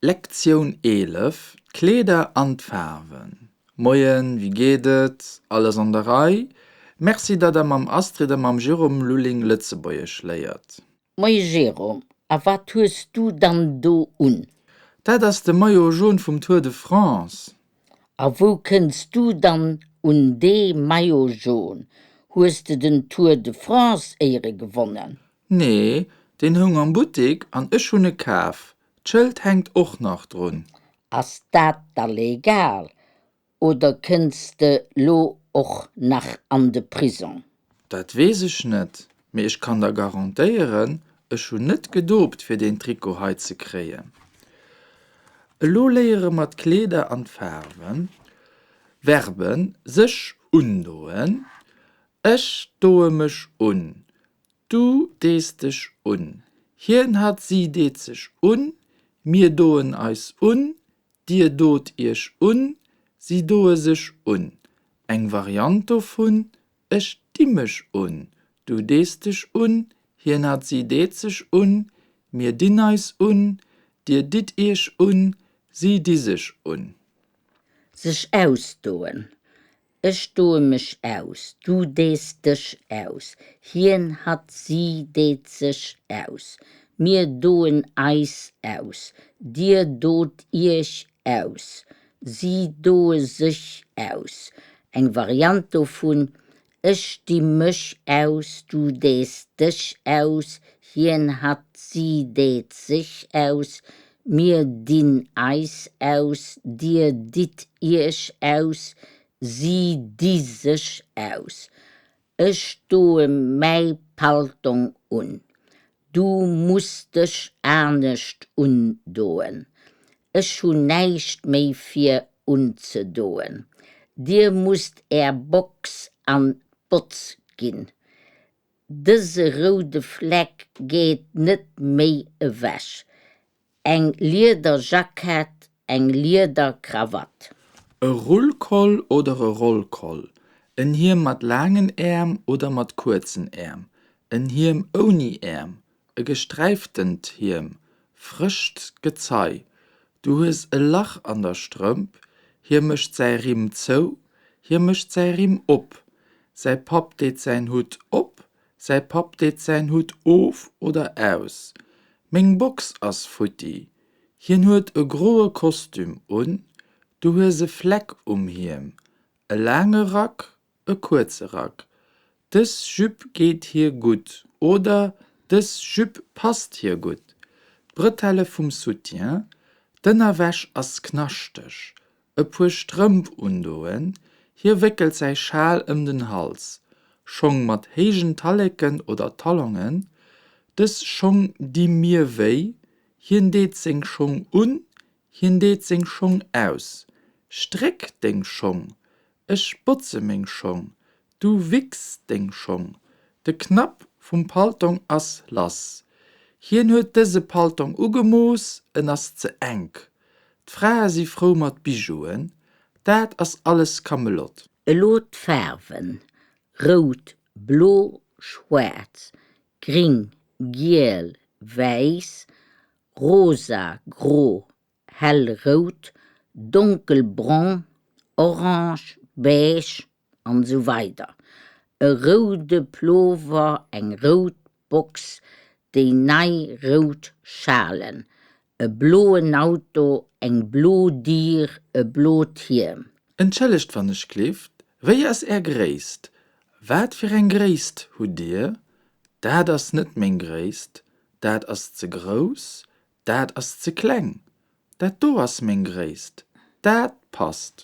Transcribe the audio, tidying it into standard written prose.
Lektioun 11, D'Kleeder an d'Faarwen Moien, wéi geet et? Alles an der Rei? Merci, datt der mam Astrid a mam Jérôme Lulling Lëtzebuergesch léiert. Moie Jérôme, a wat hues du dann do un? Dat ass de Maillot jaune vum Tour de France. A wou kënns du dann un dee Maillot jaune? Hues de den Tour de France éiere gewonnen? Nee, deen houng am Buttik an ech hunn e kaf. D'Schëld hänkt och nach drun. Ass dat da legal oder kënns de lo och nach an de Prisong? Dat weess ech net, mee ech kann der garantéieren, ech hunn net gedopt fir deen Trikot hei ze kréien. Elo léiere mer d'Kleeder an d'Faarwen. Verben, sech undoen, Ech doe mech un. Du dees dech un. Hien, hatt, si deet sech un. Mir doen eis un. Dir dot iech un. Si doe sech un. Eng Variant dovun, Ech di mech un. Du dees dech un. Hien, hatt, si deet sech un. Mir dinn eis un. Dir ditt iech un. Si di sech un. Sech ausdoen. Ech doe mech aus, du dees dech aus, hien, hatt, si deet sech aus, mir doen eis aus, dir dot iech aus, si doe sech aus. Eng Variant dovun, Ech di mech aus, du dees dech aus, hien, hatt, si deet sech aus, mir dinn eis aus, dir ditt iech aus, Si di sech aus. Ech doe mäi Paltong un. Du muss dech anescht undoen. Ech hunn näischt méi fir unzedoen. Dir musst Är Box an d'Botz ginn. Dëse roude Fleck geet net méi ewech. Eng Liederjackett, eng Liederkrawatt. E Rullkoll oder e Rollkoll, en Hiem mat laangen Äerm oder mat kuerzen Äerm, en Hiem ouni Äerm, e gesträiftent Hiem, frëscht Gezei, du hues e Lach an der Strëmp, hie mécht säi Rimm zou, hie mécht säi Rimm op, säi Papp deet säin Hutt op, säi Papp deet säin Hutt of oder aus, meng Box ass futti, hien huet e groe Kostüm un, du hues e Fleck um Hiem, e laange Rack, e kuerze Rack, dës Jupe geet hir gutt oder dës Jupe passt hir gutt, d'Bretelle vum Soutien, d'Ënnerwäsch ass knaschteg, e puer Strëmp undoen, hie wéckelt säi Schal ëm den Hals, Schong mat héijen Talleken oder Talongen, dës Schong di mir wéi, hien deet seng Schong un, hien deet seng Schong aus, stréck deng Schong, ech botze meng Schong, du wicks deng Schong, de Knapp vum Paltong ass lass, hien huet dëse Paltong ugemooss, en ass ze enk, D'Frae si frou mat Bijouen, dat ass alles Kamelot. Elo d'Faarwen, rout, blo, schwaarz, gring, giel, wäiss, rosa, gro, hellrout, donkelbrong, orange, beige an esou weider E roude Plover, eng rout Box, déi nei rout Schalen, e bloen Auto, eng blo Dier, e blot Hiem. Entschëllegt wann ech glift, wéi ass är Gréisst? Wat fir eng Gréisst hutt dir? Dat ass net meng Gréisst, dat ass ze grouss, dat ass ze kleng, dat do ass meng Gréisst, dat passt.